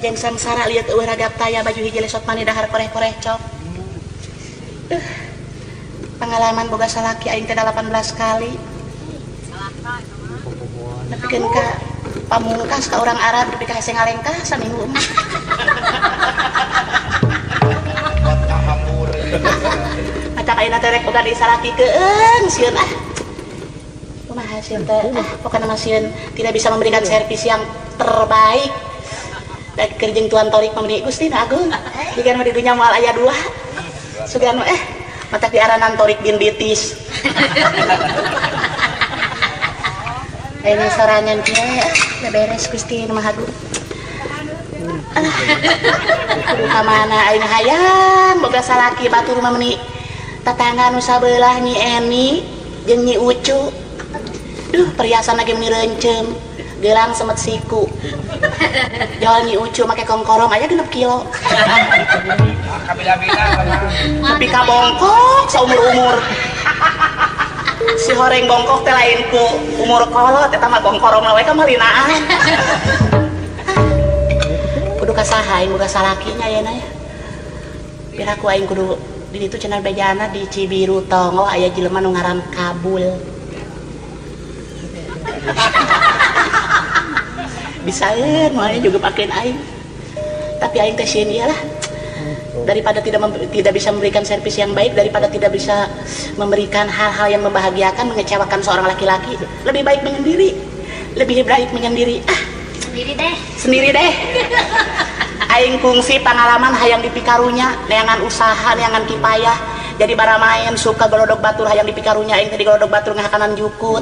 Jeung sangsara liat eueuh ragap taya baju hiji lesot mani dahar koreh-koreh cok. Pengalaman boga salaki aing teh 18 kali. Nepikeun ka pamungkas ka orang Arab nepi ka hese ngalengkah saminggu mah. Matak ayeuna teh rek boga deui salaki keung sieun ah. Kumaha sieun teh? Ah, pokona mah sieun tidak bisa memberikan servis yang terbaik. Da keur jeung Tuan Torik mah meuni Gusti nu Agung. Jiga nu di dunya moal aya dua. Sugan matak diaranan Torik bin Bitis. Ayeuna sorangan kieu beberes Gusti nu Maha Agung. Kudu ka mana ayeuna hayang boga salaki batur mah meuni tatangga nu sabelah Nyi Eni jeung Nyi Ucu. Duh, perhiasan lagi meuni reuncem. Gelang semet siku. Jol Nyi Ucu make kongkorong aya 6 kilo. Nepi ka bongkok saumur-umur. Si horeng bongkok teh lain ku umur kolot eta mah bongkorong we ka malinaan. Kudu ka saha aing boga salakinya ayeuna ya. Piraku aing kudu di ditu cenah bejana di Cibiru Tonggoh aya jelema nu ngaran Kabul. Bisaeun moal juga pakeun aing. Tapi aing teh sieun ieu lah. Daripada tidak bisa memberikan servis yang baik, daripada tidak bisa memberikan hal-hal yang membahagiakan, mengecewakan seorang laki-laki, lebih baik menyendiri. Lebih baik menyendiri. Ah, sendiri deh. Sendiri deh. Aing kungsi pengalaman hayang dipikarunya, neangan usaha, neangan kipayah. Jadi baramaen suka golodog batur hayang dipikarunya, aing tadi golodog batur ngahakanan jukut.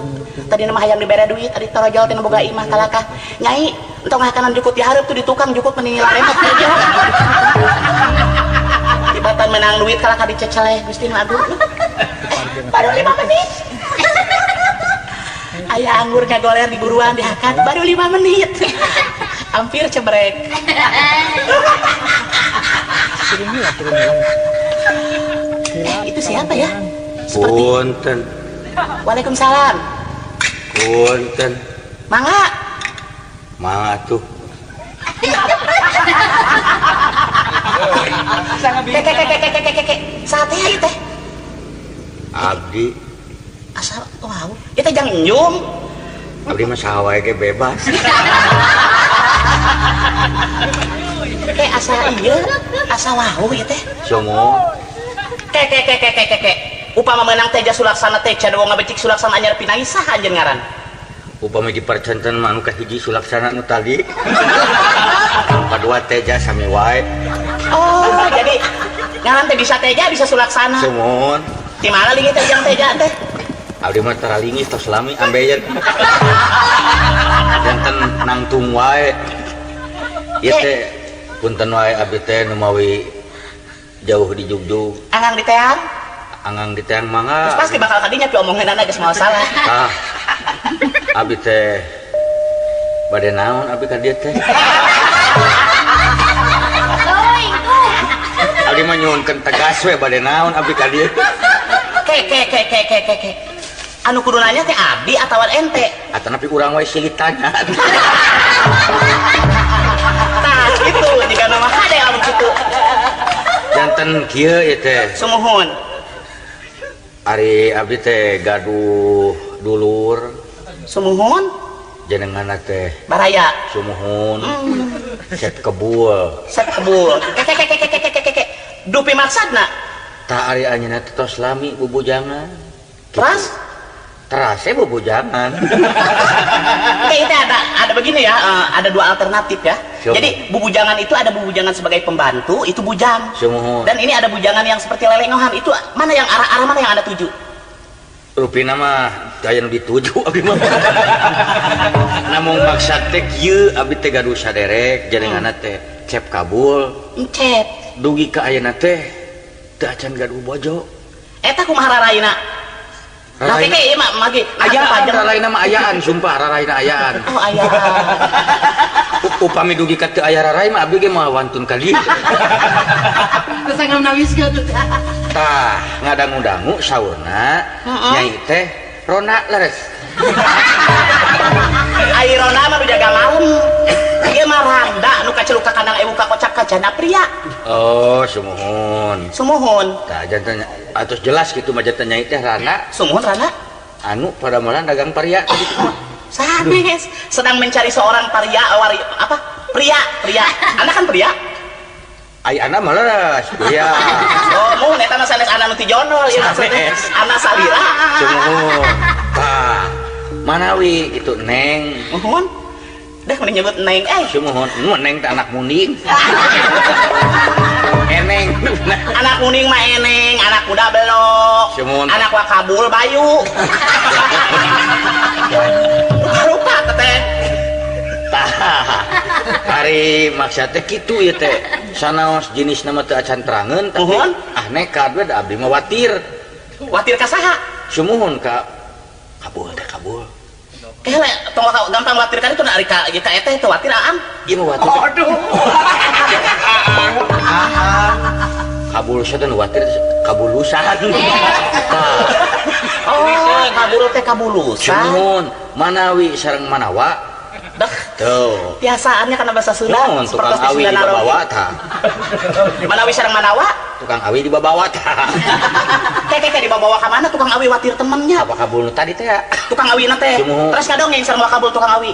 Tadi nama hayang dibere duit, tadi torojol teh boga imah kalakah. Nyai, entong ngahakanan jukut dihareup tuh di tukang jukut meni laremot aja. Tibatan menang duit kalakah diceceleh Gusti nu Agung. Baru 5 menit. Aya anggur kagoler di buruan dihakan baru 5 menit. Hampir cebrek. Itu siapa ya? Seperti Punten. Waalaikumsalam. Punten. Mangga. Mangga tuh. Keke. Sate ieu teh. Abdi. Asal wow. Ieu teh jang enjung. Abdi mah saha wae ge bebas. Ke asa ieu, asa wau ieu teh. Somo. Ke. Upama meunang Teja Sulaksana teh can wong ngabecik Sulaksana anyar pinangi saha anjeun ngaran? Upama dipercenten mah anu kahiji Sulaksana nu tadi. Kadua Teja sami wae. Oh, jadi ngaran teh bisa Teja bisa Sulaksana. Sumuhun. Di mana lingih teh jang Teja teh? Abdi mah taralingis tos lami ambeien. Janten nangtung wae. Ieu teh punten wae abdi teh nu mawi jauh di Jugjug. Angang di teang? Angang di teang mangga. Terus pasti bakal kadinya pi omongeunana geus moal salah. Tah. Abdi teh bade naon abdi ka dieu teh? Abdi mah nyuhunkeun tegas we bade naon abdi ka dieu. Ke. Anu kudu nanya teh abdi atawa ente? Atanapi urang wae silih tanya. Tah kitu jiga nama hade lamun kitu. Janten kieu ieu teh. Sumuhun. Ari abdi teh gaduh dulur. Sumuhun. Jenenganna teh Baraya. Sumuhun. Set kebul. Set kebul. Ke. Dupi maksadna? Tah ari anjeunna teh tos lami bubujangan. Teras? Terasnya bubujangan. Oke, itu ada begini ya, ada dua alternatif ya. Siapa? Jadi bubujangan itu ada bubujangan sebagai pembantu, itu bujang. Sumuhun. Dan ini ada bujangan yang seperti lelengohan, itu mana yang arah-arah mana yang Anda tuju? Rupina mah aya nu dituju abdi mah. Namung maksad teh kieu abdi teh gaduh saderek jenenganna teh Cep Kabul. Cep. Dugi ka ayeuna teh teu acan gaduh bojo. Eta kumaha raraina? Nah, keke ieu mah magi. Ayaan raraina mah ayaan, sumpah raraina ayaan. Oh, ayaan. Upami dugi ka teu aya rarai mah abdi ge moal wantun ka dieu. Teu sanggup nawiskeun. Tah, ngadangu-dangu saurna nyai teh rona leres. Ai rona mah nu jaga malam. Ieu mah randa nu kaceluk ka kandang janda pria. Oh, sumuhun. Sumuhun. Tah janten atos jelas kitu mah janten nyai teh rana. Sumuhun rana. Anu padamelan dagang paria tadi mah. Sanes sedang mencari seorang paria wari, apa? Pria, pria. Anda kan pria? Ai ana mah leres, pria. Oh, mun eta mah sanes ana nu ti jonol ieu maksudnya. Ana salira. Sumuhun. Tah, manawi kitu Neng. Muhun. Dah mending nyebut Neng eh. Sumuhun, nu Neng teh anak muning. Eneng. Anak muning mah eneng, anak kuda belok. Sumuhun. Anak wakabul bayu. Rupa teteh. Tah. Ari maksud teh kitu ieu teh. Sanaos jenisna mah teu acan terangeun tapi Muhun. Ah nekat we da abdi mah watir. Watir ka saha? Sumuhun ka kabul teh kabul. Kele tong gampang watir ka ditu ari ka ka eta teh watir aam. Ieu mah watir. Aduh. Kabul teh nu watir kabulusan. Tah. Oh, kabul teh kabulusan. Sumuhun manawi sareng manawa. Dah. Tuh. Biasaannya karena bahasa Sunda. Naon tukang awi Sunda dibawa tah. Manawi sareng manawa? Tukang awi dibawa tah. Keke dibawa ka mana tukang awi watir temennya? Apa kabul nu tadi teh? Tukang awi na teh. Terus kadongeng sareng wakabul tukang awi.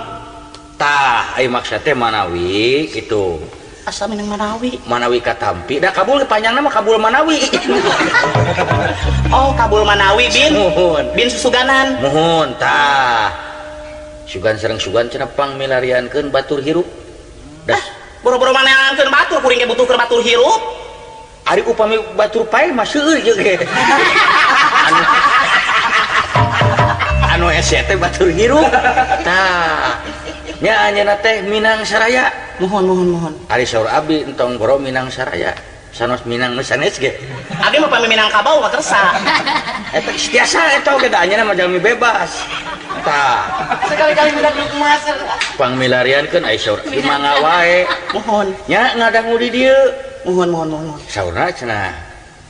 Tah, ai maksud teh manawi kitu. Asa minang manawi. Manawi katampi. Da kabul panjangna mah kabul manawi. Oh, kabul manawi bin. Muhun. Bin susuganan. Muhun tah. Sugan sareng sugan cenah pangmilariankeun batur hirup. Dah, boro-boro maneankeun batur kuring ge butuh keur batur hirup. Ari upami batur pae mah seueur ieu ge. Anu hese teh batur hirup. Tah. Nya anjeunna teh Minang Saraya. Muhun muhun muhun. Ari saur abdi entong boro Minang Saraya. Sanos Minang nu sanes ge. Abdi mah pami Minangkabau mah kersa. Eta tiasa eta oge da anjeunna mah jalmi bebas. Tah. Sekali-kali minang emas. Pangmilariankeun ai saur abdi mangga wae. Muhun. Nya ngadangu di dieu. Muhun muhun muhun. Saurna cenah.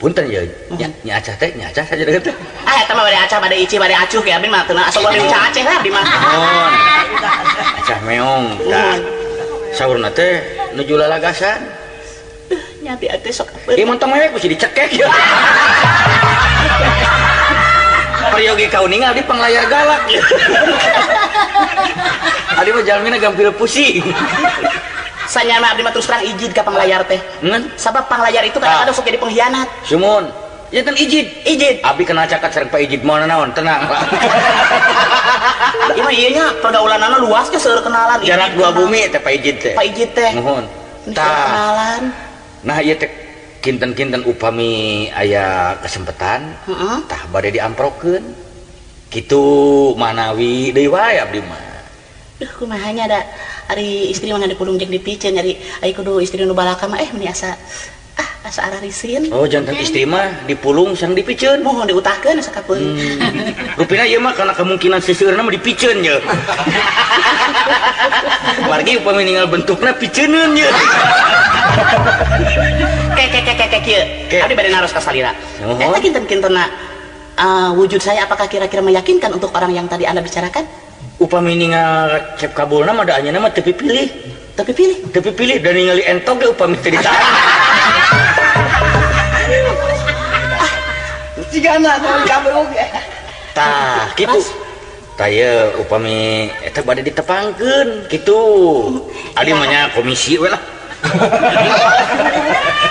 Punten ye. Nya nya acah teh, nya acah saja deget teh. Ah eta mah bade acah, bade ici, bade acuh ge abdi mah teu asa ulah diucap Aceh lah abdi mah. Muhun. Acah meong. Tah. Saurna teh nuju lalagasan. Nya abdi teh sok. Ieu montong mewek mesti dicekek ya. Peryogi kauninga abdi panglayar galak. Abdi mah jalmina gampil pusing. Sanyana abdi mah terus terang ijid ka panglayar teh. Ngan? Sabab panglayar itu kadang-kadang sok jadi pengkhianat. Sumuhun. Ya kan ijid. Ijid. Abdi kena cakat sareng Pak Ijid moal naon, tenang lah. Ieu mah ieu nya pergaulanana luas ke seueur kenalan. Jarak dua bumi teh Pak Ijid teh. Pak Ijid teh. Muhun. Tah. Kenalan. Nah ieu teh kinten-kinten upami aya kesempatan, tah bade diamprokeun. Kitu manawi deui wae abdi mah. Duh kumaha nya da ari istri mah dipulung jeung dipiceun ari ai kudu istri nu balaka mah meni asa asa ararisin. Oh jantan istri mah dipulung sareng dipiceun. Mohon diutahkeun asa kapeung. Rupina ieu mah kana kemungkinan seseueurna mah dipiceun ye. Margi upami ninggal bentukna piceuneun ye. Ke kieu. Abdi bade naros ka salira. Eta kinten-kintenna wujud saya apakah kira-kira meyakinkan untuk orang yang tadi Anda bicarakan? Upami ningal cep kabulna mah da anjeunna mah teu pipilih. Teu pipilih? Teu pipilih da ningali entog ge upami teu ditahan. Cigana kabul oge. Tah, kitu. Tah ieu upami eta bade ditepangkeun kitu. Adi mah nya komisi we lah.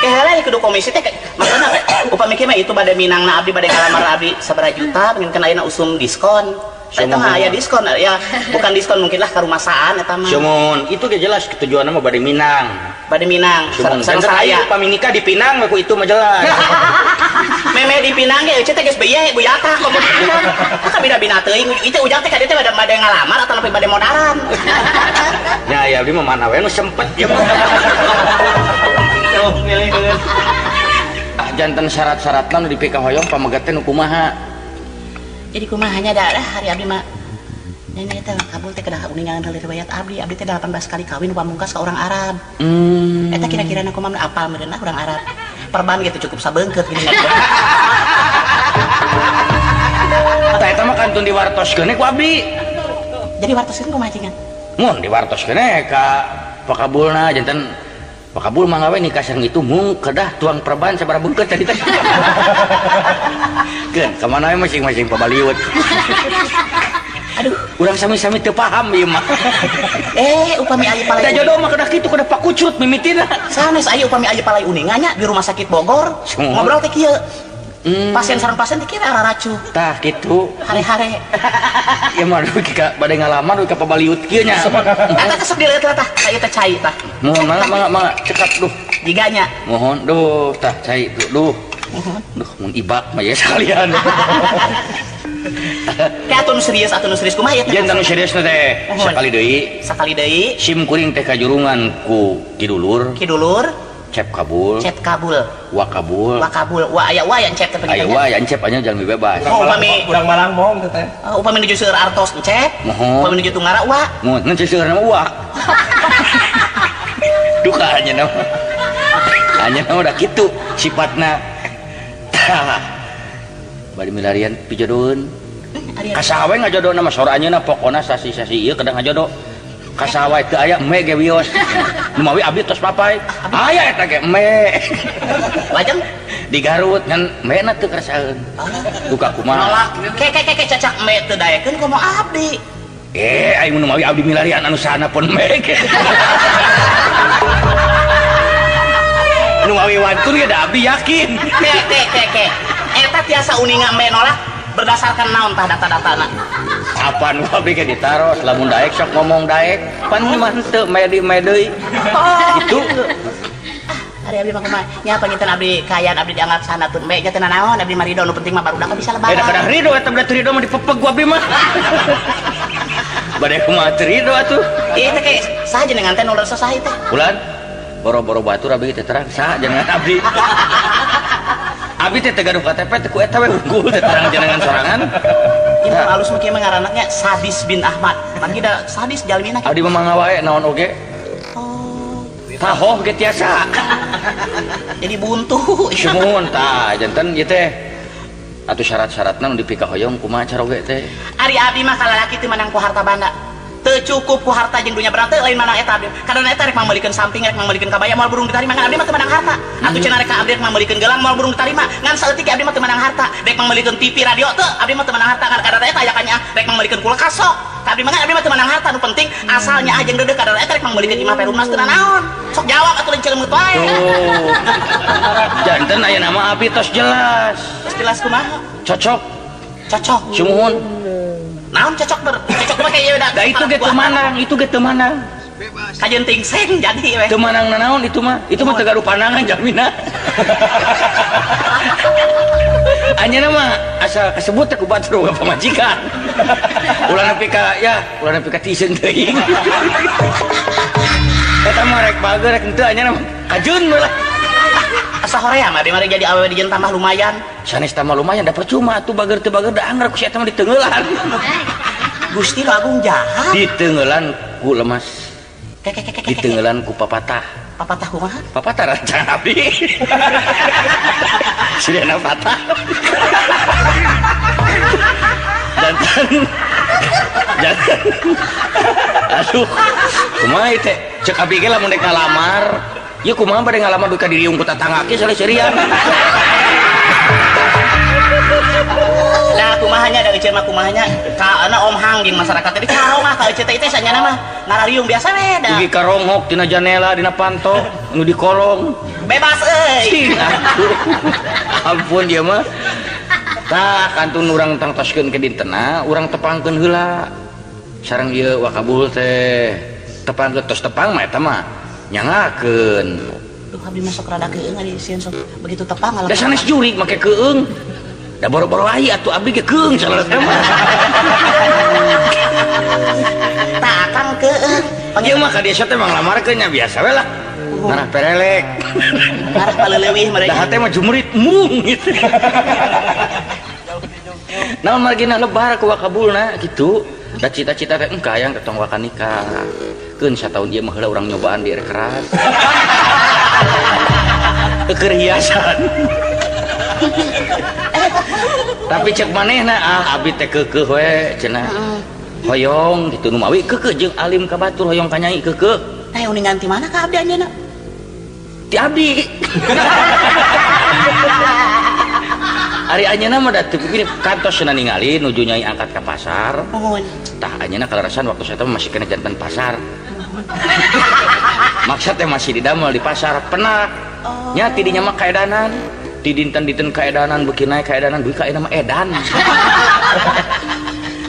Keheula kudu komisi teh maksudna upami kieu mah itu bade minangna abdi bade ngalamar abdi sabaraha juta mungkin ayeuna usum diskon. Eta mah aya diskon ya, bukan diskon mungkin lah karumasaan eta mah. Sumuhun, itu ge jelas tujuanna mah bade minang. Bade minang. Sareng saya upami nikah di Pinang we ku itu mah jelas. Meme di Pinang ge eueuh teh geus beye buyatah komo di Pinang. Tah bina-bina teuing itu ujang teh ka dieu teh bade ngalamar atau bade modaran. Nya ya abdi mah mana we nu sempet ieu mah. Janten syarat-syaratna nu dipikahoyong pamegat teh nu kumaha? Jadi kumaha nya da hari abdi mah nenek teh kabul teh kedah uningan heula riwayat abdi, abdi teh 18 kali kawin pamungkas ka orang Arab. Eta kira-kira na kumaha apal meureun orang Arab. Perban gitu cukup sabeungkeut gini. Tah eta mah kantun diwartoskeun ku abdi. Jadi wartoskeun kumaha cingan? Mun diwartoskeun ka pakabulna janten Pak Kabul mangga we nikah sareng itu mung kedah tuang perban sabaraha beungkeut tadi teh. Keun ka mana we masing-masing pabaliut. Aduh, urang sami-sami teu paham ieu mah. Upami aya palai. Da jodoh mah kedah kitu kedah pakucut mimitina. Sanes aya upami aya palai uninga nya di rumah sakit Bogor. Ngobrol teh kieu. Pasien sareng pasien teh kieu raracu. Tah kitu. Hare-hare. Ya mah dugi ka bade ngalaman dugi ka pabaliut kieu nya. Eta teh sok dileueut lah tah, ka ieu teh cai tah. Mohon mangga mangga mangga cekap duh. Jiganya. Mohon duh tah cai duh. Duh mun ibak mah ya sekalian. Teh atuh nu serius atuh nu serius kumaha ieu teh? Jangan nu serius teh. Sakali deui. Sakali deui. Sim kuring teh kajurungan ku Kidulur. Kidulur. Cep Kabul. Cep Kabul. Wa Kabul. Wa Kabul. Wa aya wa yang cep teh pengen. Aya wa yang cep anya jalmi bebas. Oh, upami urang Malang bohong teh. Upami nuju seueur artos cep. Mohon. Upami nuju tunggara wa. Mohon ngan seueur nama wa. Duka anya nama. Anya nama udah kitu sifatna. Tah. Bade milarian pijodoheun. Kasaha we ngajodona mah sora anjeunna pokona sasi-sasi ieu kedah ngajodo. Kasaha wae teu aya eme ge wios. Nu mawi abdi tos papai. Aya eta ge eme. Lajeng di Garut ngan eme na teu karasaeun. Duka kumaha? Ke ke ke cacak eme teu daekeun komo abdi. Aing nu mawi abdi milarian anu sana pun eme ge. Nu mawi wantun ge da abdi yakin. Ke ke ke ke. Eta tiasa uninga eme nolak berdasarkan naon tah data-datana? Apaan gua abdi ge ditaros lamun daek sok ngomong daek pan mah henteu medi deui. Gitu. Ari abdi mah kumaha? Nya panginten abdi kaayaan abdi dianggap sanatun me nya teu nanaon abdi mah ridho nu penting mah barudak bisa lebaran. Da kadang ridho eta bade ridho mah dipepeg gua abdi mah. Bade kumaha teu ridho atuh? Ieu teh ke saha jenengan teh nu leres saha ieu teh? Bulan boro-boro batur abdi teh terang saha jenengan abdi. Abdi teh gaduh KTP teh ku eta we unggul teh terang jenengan sorangan. Ieu mah alus mah kieu mah ngaranna nya Sadis bin Ahmad. Manggi da sadis jalmina. Abdi mah mangga wae naon oge. Oh. Tahoh ge tiasa. Jadi buntu. Sumuhun tah janten ieu teh. Atuh syarat-syaratna nu dipikahoyong kumaha caroge teh? Ari abdi mah kalalaki teu menang ku harta banda. Teu cukup ku harta jeung dunya berarti lain manang eta abdi. Kadang eta rek mangmeulikeun samping rek mangmeulikeun kabaya moal burung ditarima ngan abdi mah teu menang harta. Atuh cenah rek ka abdi rek mangmeulikeun gelang moal burung ditarima ngan saeutik abdi mah teu menang harta. Rek mangmeulikeun TV radio teu abdi mah teu menang harta ngan kadang eta aya ka nya rek mangmeulikeun kulkas sok. Ka abdi mah abdi mah teu menang harta nu penting asalnya aja jeung deudeuh kadang eta rek mangmeulikeun imah perumnas teu nanaon. Sok jawab atuh leunceun meut wae. Tuh. Janten aya nama abdi tos jelas. Tos jelas kumaha? Cocok. Cocok. Sumuhun. Naon cocok ber cocok mah kayak udah. Da itu ge teu manang, itu ge teu manang. Kajeun tingseng jadi we. Teu manang nanaon itu mah teu gaduh pandangan jamina. Anjeunna mah asa kasebut teh ku batur boga pamajikan. Ulah nepi ka ya, ulah nepi ka tiiseun teuing. Eta mah rek bager rek henteu anjeunna mah kajeun we lah. Asa horea mah di mari jadi awewe dijieun tambah lumayan. Sanes tambah lumayan da percuma atuh bager teu bager da anggar ku si eta mah diteungeulan. Gusti nu agung jahat. Diteungeulan ku lemas. Diteungeulan ku papatah. Papatah kumaha? Papatah rancang abdi. Sirena patah. Jantan. Jantan. Aduh. Kumaha ieu teh? Ceuk abdi ge lamun rek ngalamar. Ieu kumaha bade ngalamar duka diriung ku tatangga ge saleuserian. Nah kumahanya da eceun mah kumahanya ka ana Om Hang jeung masyarakat teh dicarongah ka eceun teh teh sanyana mah ngarariung biasa we da. Dugi karonghok tina janela dina panto nu di kolong. Bebas euy. Ampun dia mah. Tah kantun urang tangtoskeun ke dintena urang tepangkeun heula. Sareng ieu Wakabul teh tepangkeun tos tepang mah eta mah nyangakeun. Duh abdi mah sok rada keung ari sieun sok begitu tepang Da sanes jurig make keung. Da boro-boro ai atuh abdi ge keung salah mah. Tah akang keung. Ieu mah ka desa teh manglamarkeun nya biasa we lah. Ngarah perelek. Ngarah paleleuwih mereka. Da hate mah jumrit mung gitu. Naon margina lebar ku Wakabulna kitu. Da cita-cita teh engka hayang tong waka nikah. Keun sataun ieu mah heula urang nyobaan di keras. Keur hiasan. Tapi cek manehna ah abdi teh keukeuh we cenah. Hoyong gitu nu mawi keukeuh jeung alim ka batur hoyong ka nyai keukeuh. Tah uningan ti mana ka abdi anjeunna? Ti abdi. Ari anjeunna mah da teu pipilih kantos cenah ningali nuju nyai angkat ka pasar. Nuhun. Tah anjeunna kalarasan waktu saya teh masih kena jantan pasar. Maksud teh masih didamel di pasar penak. Oh. Nya ti dinya mah kaedanan. Ti dinten-dinten kaedanan beuki naik kaedanan duit ka ayeuna mah edan.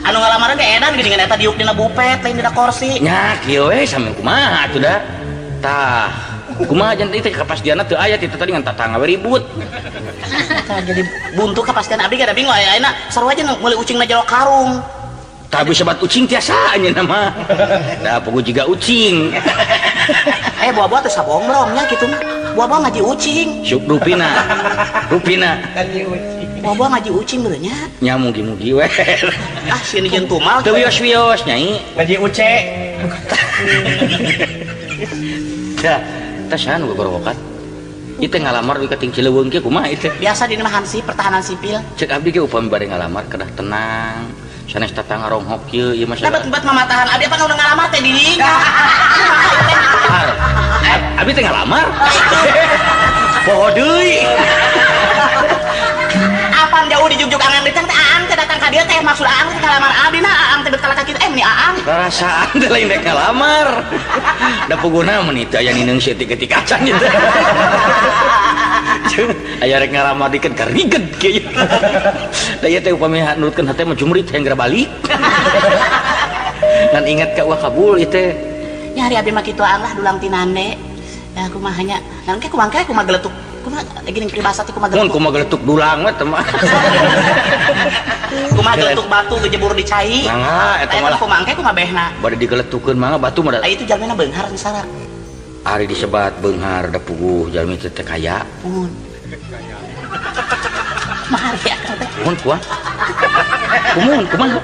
Anu ngalamaran ge edan geuningan eta diuk dina bupet lain dina kursi. Nya kieu we sami kumaha atuh da. Tah kumaha janten teh kapastianna teu aya ti tadi ngan tatangga we ribut. Tah jadi buntu kapastian abdi ge da bingung aya ayeuna sarua aja meuli ucingna jero karung. Tah bisa bat ucing tiasa anjeunna mah. Da puguh jiga ucing. Buah-buah teh sabongrong nya kitu mah. Buah-buah ngaji ucing. Syuk rupina. Rupina. Ngaji ucing. Buah-buah ngaji ucing beuh nya. Nya mugi-mugi we. Ah sieun jeung tumal. Teu wios-wios nyai. Ngaji uce. Tah, tah saha nu gogorowokan? Ieu teh ngalamar dugi ka ting Cileuweung kieu kumaha ieu teh? Biasa di mah hansip pertahanan sipil. Cek abdi ge upami bade ngalamar kedah tenang. Sanes tatangga ronghok kieu ieu mah Nah, bet mamatahan abdi apa nu ngalamar teh di dinya. Abdi teh ngalamar. Poho deui. Apan jauh di jugjuk angan ditang teh aang teh datang ka dieu teh maksud aang teh ngalamar abdi na aang teh bet kalaka kitu meni aang. Rarasaan teh lain rek ngalamar. Da puguna mun itu aya nineung seutik-eutik acan gitu. Aya rek ngalamar dikeun kariged kieu. Da ieu teh upami nurutkeun hate mah jumrit hayang geura balik. Ngan ingat ka uah kabul ieu teh. Nya hari abdi mah kitu aang lah dulang tinande. Ya kumaha nya. Ngan ke kumaha ke kumaha geletuk. Kumaha geuning peribahasa teh kumaha Mun geletuk. kumaha geletuk dulang mah teh mah. Kumaha geletuk batu gejebur di cai. Mangga eta Eta mah. kumaha engke kumaha behna. Bade digeletukeun mangga batu mah da. Itu jalmina beunghar misalna. Ari disebat beunghar da puguh jalmi teh teh kaya. Mun. Mahar ya teh. Mun kuah. Kumun kumaha?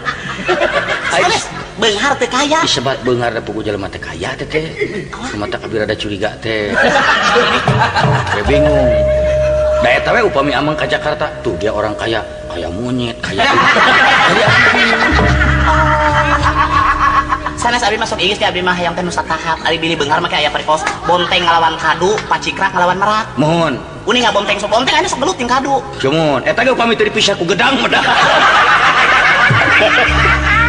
Sanes beunghar teh kaya. Disebat beunghar da puguh jelema teh kaya teh teh. Mata kabir ada curiga teh. Teh bingung. Da eta we upami amang ka Jakarta, tuh dia orang kaya, kaya monyet, kaya. Jadi amang bingung. Sanes abdi masuk inggris ke abdi mah hayang teh nu satahap. Ari bilih beunghar mah aya parikos bonteng ngalawan kadu, pacikrak ngalawan merak. Mohon. Uning ngabonteng sok bonteng aya sok gelut jeung kadu. Cumun, eta ge upami teu dipisah ku gedang mah dah.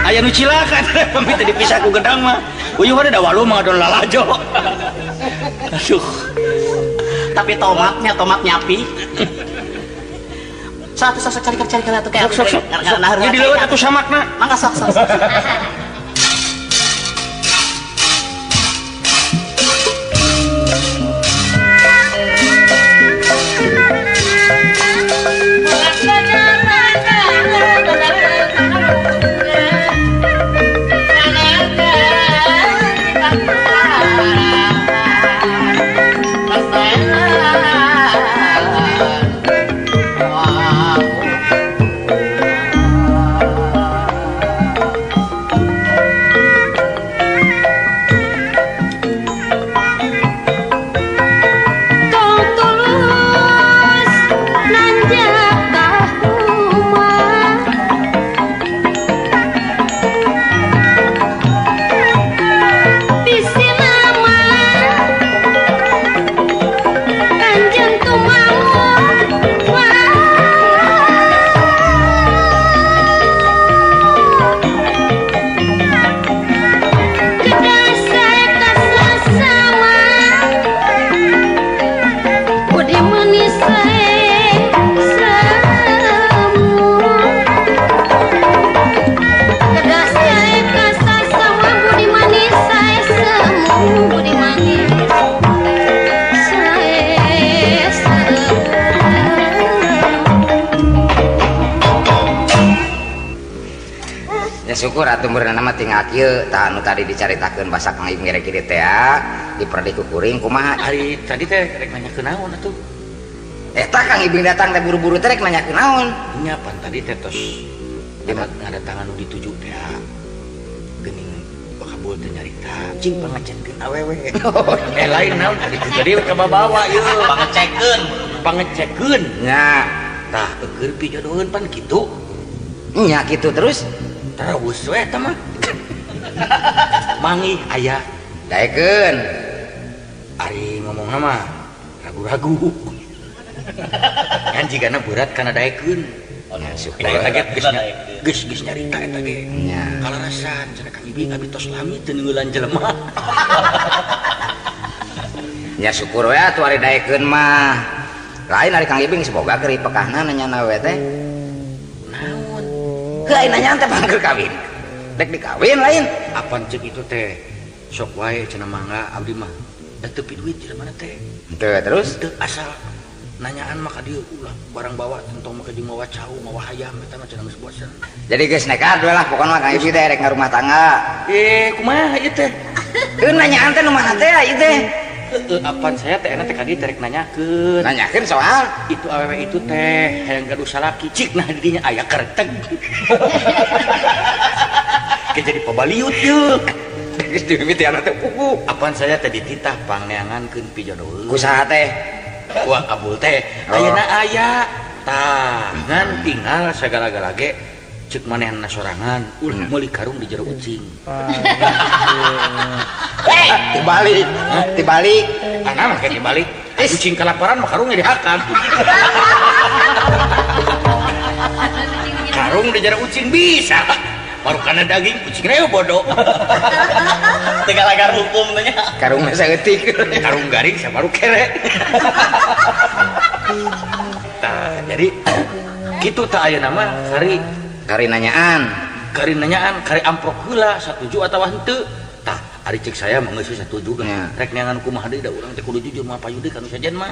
Aya nu cilaka teh upami teu dipisah ku gedang mah. Uyuh da walu mah ngadon lalajo. Aduh. Tapi tomatnya tomat nyapi. Satu sok cari-cari cari atuh kayak Sok sok sok. Ya dileuweut atuh samakna. Mangga sok sok. Syukur atuh meureun mah tinggal kieu tah anu tadi dicaritakeun basa Kang Ibing rek kieu teh diperdi ku kuring kumaha hari tadi teh rek nanyakeun naon atuh eta Kang Ibing datang teh buru-buru teh rek nanyakeun naon nya pan tadi teh tos ngadatangan nu dituju teh geuning kabul teh nyarita cing pangecekkeun awewe lain naon tadi jadi kababawa ieu pangecekkeun pangecekkeun nya tah keur pijodoheun pan kitu nya kitu terus terus we eta mah manggih aya daekeun ari ngomongna mah Ragu-ragu. Kan jigana berat kana daekeun. Syukur. Eta ge geus nyarita eta ge. Kalarasan cenah Kang Ibing abi tos lami teu neunggeulan jelema. Nya syukur we atuh ari daekeun mah. Lain ari Kang Ibing semoga keur pekahna nanyana we teh. Naon? Heuh ai nanyaan teh pangker kawin. Dek dikawin lain. Apan ceuk itu teh? Sok wae cenah mangga abdi mah. Da teu duit jelema teh. Teu terus teu asal nanyaan mah ka dieu ulah barang bawa tentong make jeung mawa cau mawa hayam eta mah cenah geus bosen. Jadi geus nekat we lah pokona mah Kang Ibing teh rek ngarumah tangga. Kumaha ieu teh? Heuh nanyaan teh nu mana teh ieu teh? Heeh, apan saya teh enak teh ka dieu teh rek nanyakeun. Nanyakeun soal itu awewe itu teh hayang gaduh salaki cik nah di dinya aya kereteg. Jadi pabaliut yeuh. Geus dimimitian teh puguh. Apan saya teh dititah pangneangankeun pijodoheun. Ku saha teh? Wah kabul teh. Ayeuna aya. Tah, ngan tinggal sagala-gala ge ceuk manehna sorangan ulah meuli karung di jero ucing. Dibalik, dibalik. Ana mah ke dibalik. Ucing kalaparan mah karungnya dihakan. Karung di jero ucing bisa. Baru karena daging kucingnya bodoh. Tinggal agar hukum tanya. Karungnya saeutik. Karung garing saya baru kere. Nah, jadi kitu tak aya nama kari kari nanyaan. Kari nanyaan, kari amprok heula satuju atawa henteu. Tah, ari cek saya mah geus satuju kan. Rek neangan kumaha deui da urang teh kudu jujur mah payu deui kanu sajen mah.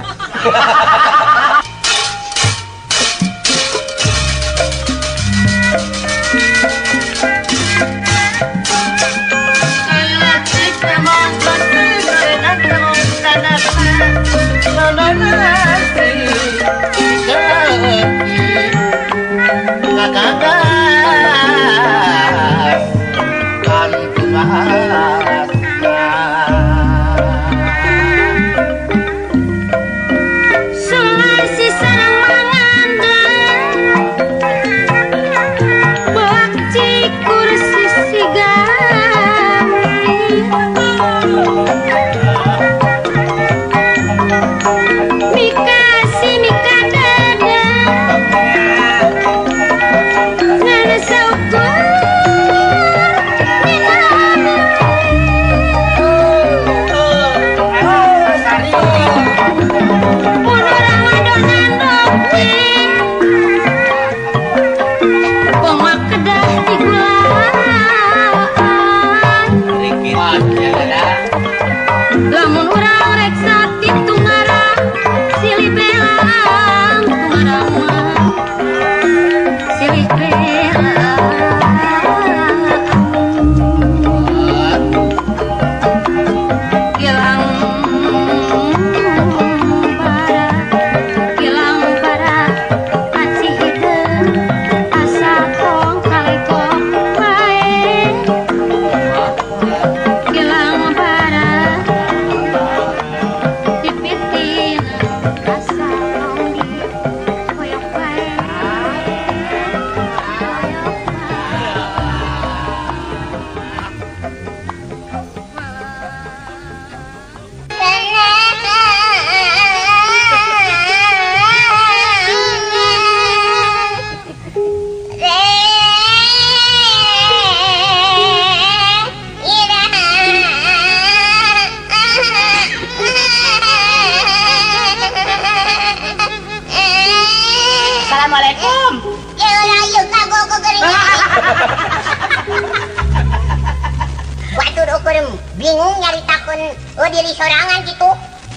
Bingung nyari takun oh diri sorangan gitu.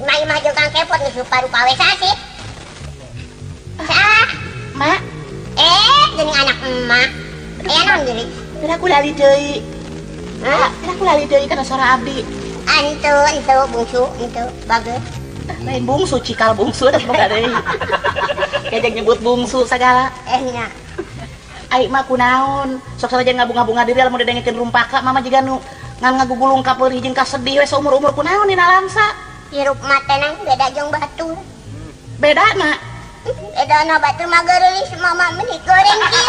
Imah-imah jeung Kang Kepot geus rupa-rupa we sasih. Saah, Mak. Geuning anak emak. Aya naon deui? Teu aku lali deui. Hah? Teu aku lali deui kana sora abdi. Antu, entu bungsu, entu bagus. Lain bungsu, cikal bungsu da boga deui. Kejeng nyebut bungsu sagala. Nya. Ai mah kunaon? Sok sanajan ngabunga-bunga diri lamun didengekeun rumpaka mama jiga nu ngan ngagugulung ka peurih jeung kasedih we saumur-umur kunaon dina langsa. Hirup mah teh nang beda jeung batur. Bedana? Bedana batur mah geurelis mama meni goreng kieu.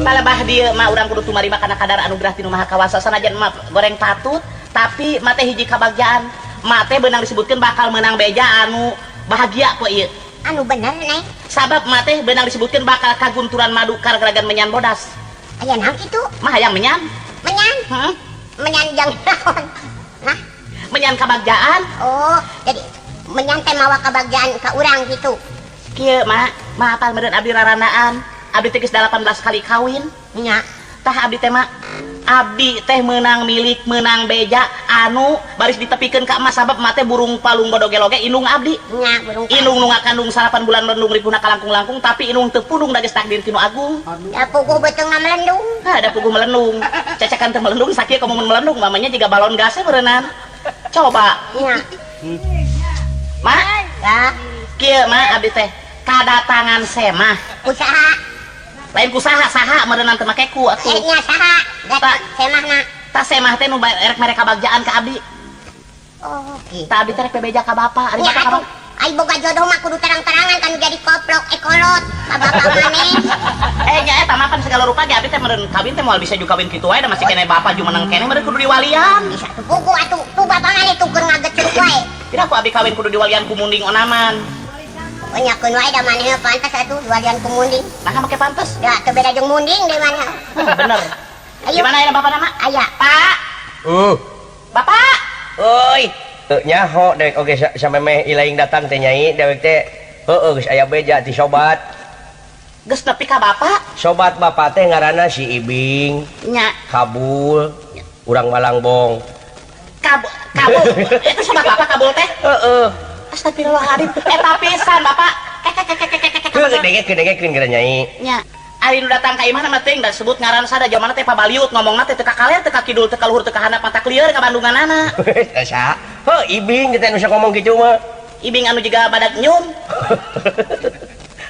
Palebah dieu mah urang kudu tumarima kana kadar anugerah ti Nu Maha Kawasa sanajan mah goreng patut tapi mah teh hiji kabagjaan. Mak teh beunang disebutkeun bakal menang beja anu bahagia poe ieu. Anu bener neng. Sabab mak teh beunang disebutkeun bakal kagunturan madu kargeragan menyan bodas. Aya naon kitu? Mah hayang menyan. Menyan? Heeh. Menyan jang naon? Hah? Menyan kabagjaan. Oh, jadi menyan teh mawa kabagjaan ka urang kitu. Kieu mak, mah apal meureun abdi rarandaan. Abdi teh geus 18 kali kawin. Nya. Tah abdi teh mak, abdi teh meunang milik meunang beja anu baris ditepikeun ka emas sabab emak teh burung palung bodogeloge indung abdi. Nya burung indung nu ngakandung 8 bulan melendung ripuna kalangkung-langkung tapi indung teu pundung da geus takdir ti nu agung. Da puguh beuteungna melendung. Hah, da puguh melendung. Cecekan teh melendung sakieu komo mun melendung mamanya jiga balon gasnya meureunnan. Coba. Nya. Mak, ya. Kieu mak abdi teh kadatangan semah. Usaha. Lain ku saha saha meureunnan teu make ku atuh. Nya saha? Ta semahna. Ta semah teh nu erek mere kabagjaan ka abdi. Oh, kitu. Ta abdi teh rek bebeja ka bapa, ari nya bapa ka atuh. Ai boga jodoh mah kudu terang-terangan kan jadi koplok ekolot ka bapa maneh. Nya eta mah pan segala rupa ge abdi teh meureun kawin teh moal bisa juga kawin kitu wae da masih keneh bapa jumeneng keneh meureun kudu diwalian. Bisa tuh pugu atuh. Tuh bapa maneh tuh keur ngagecruk wae. Tidak ku abdi kawin kudu diwalian ku munding onaman. Oh nya keun wae da maneh pantes atuh diwalian ku munding. Nah make pantes. Da teu beda jeung munding deui maneh. Bener. Ayo. Gimana ya bapak nama? Aya. Pak. Bapak. Oi. Nyaho dewek oge samemeh ilaing datang teh nyai dewek teh heueuh geus aya beja ti sobat. Geus nepi ka bapak? Sobat bapak teh ngaranna si Ibing. Nya. Kabul. Urang Malangbong. Kabul. Kabul. Eta sobat bapak Kabul teh? Heeh. Astagfirullahaladzim. Eta pisan bapak. Heuh dengekeun geura nyai. Nya. Ari nu datang ka imah mah teuing da sebut ngaran sada jaman teh pabaliut ngomongna teh teu ka kaler teu ka kidul teu ka luhur teu ka handap mata klieur ka Bandunganana. Sa. Heuh Ibing teh nu sok ngomong kitu mah. Ibing anu jiga badak nyum.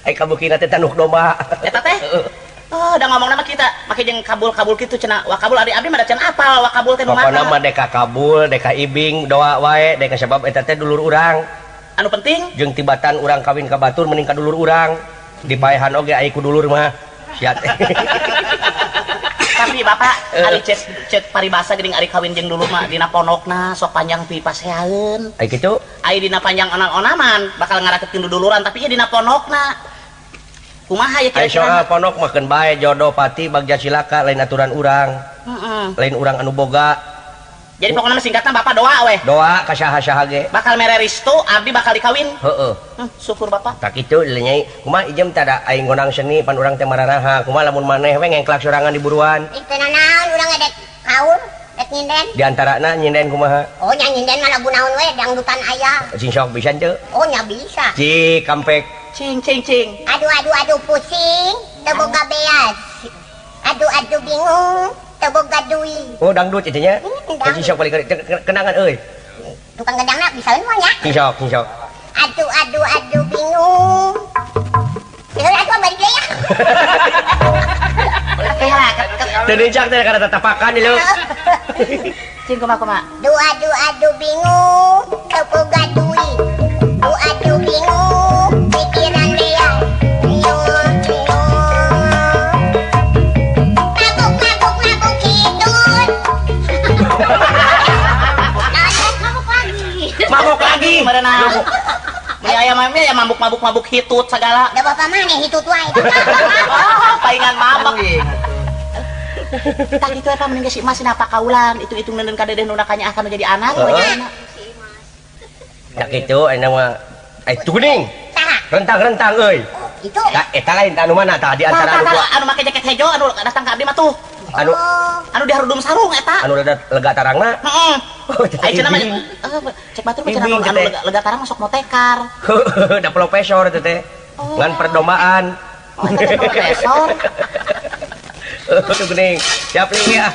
Ai kabukina teh tanduk domba. Eta teh? Oh, da ngomongna mah kita make jeung kabul-kabul kitu cenah. Wa kabul ari abdi mah da can apal wa kabul teh nu mana. Pokona mah deka kabul, deka Ibing doa wae deka sabab eta teh dulur urang. Anu penting jeung tibatan urang kawin ka batur mending ka dulur urang. Dipaehan oge ai ku dulur mah. Siat. Tapi bapak ari cek paribasa geuning ari kawin jeung dulur mah dina pondokna sok panjang pi paseaeun. Ai kitu? Ai dina panjang onan-onaman bakal ngarakeutkeun duduluran tapi ieu dina pondokna. Kumaha ya Ai kira-kira? soal pondok mah keun bae jodoh pati bagja cilaka lain aturan urang. Heeh. Lain urang anu boga. Jadi pokoknya singkatna bapak doa weh. Doa ka saha-saha ge. Bakal mere restu abdi bakal dikawin. Heeh. Syukur bapak. Tak kitu nyai. Kumaha ijem tada aing ngonang seni pan urang teh mararaha. Kumaha lamun maneh we ngengklak sorangan di buruan. Ih teu nanaon urang edek kaul, dek nyinden. Di antarana nyinden kumaha? Oh nya nyinden mah lagu naon we dangdutan aya. Cing sok bisa teu? Oh nya bisa. Cik kampek. Cing cing cing. Aduh aduh aduh pusing, teu boga beas. Aduh aduh bingung. Teu boga duit. Oh dangdut itu nya. Cing sok balik kenangan euy. Tukang gendangna bisa mah nya. Cing sok, cing sok. Aduh aduh aduh bingung. Heula atuh balik deui ya. Heula. Teu dicak teh kana tatapakan ieu. Cing kumaha kumaha. Duh aduh aduh bingung, teu boga duit. Duh aduh bingung, pikiran dia. Yo yo. Mabuk mabuk mabuk hitut. Mabuk lagi. Mabuk lagi. Merenang. Meni aya mah ya mabuk mabuk mabuk hitut segala. Da bapak maneh hitut wae. Oh, palingan mabuk. Tah kitu eta mending si Imas napa kaulan, itu-itu neuneun ka dedeh nu nakanya akan jadi anak. Tah kitu ayeuna mah ai kuning. Saha? Rentang-rentang euy. Itu. Tah eta lain tah anu mana tah di antara anu anu make jaket hejo anu datang ka abdi mah tuh. Anu anu diharudum sarung eta. Anu lega tarangna. Heeh. Ai cenah mah cek batur mah cenah anu lega tarang masuk motekar. Da profesor teh teh. Ngan perdombaan. Oh, eta teh profesor. Tuh geuning. Siap nih ya.